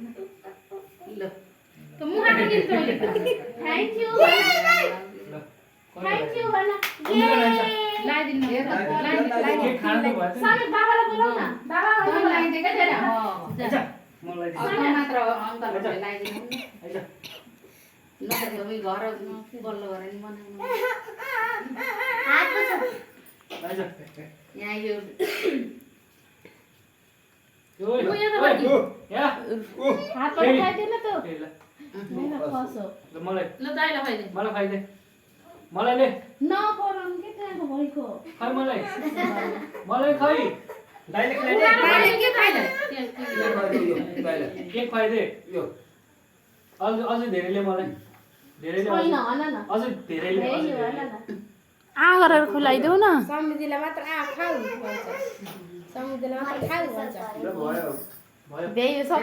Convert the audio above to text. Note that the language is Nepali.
ल त मुहा पनि तैले थ्यांक यू थ्यांक यू भन लाइदिनु लाइदिनु सबै बाबालाई बोलाउ न बाबा लाइदे के तेरा मलाई मात्र अङ्कलले लाइदिनु ल सबै घर बल्ल गरेर नि बनाउनु हात पछ यहाँ यो हात पर खाइदिन त ल खसो ल मलाई ल दाइले खाइदे मलाई खाइदे मलाई ले न परम के त्यहाँको भइको खाइ मलाई खाइ दाइले खाइदे दाइले के खाइदे के खाइदे यो अझै धेरैले मलाई धेरैले हैन हैन न अझै धेरैले आ गरेर खुलाइदेऊ न समितिले मात्र आ खाऊ भन्छ समितिले मात्र खाऊ भन्छ ल भयो भयो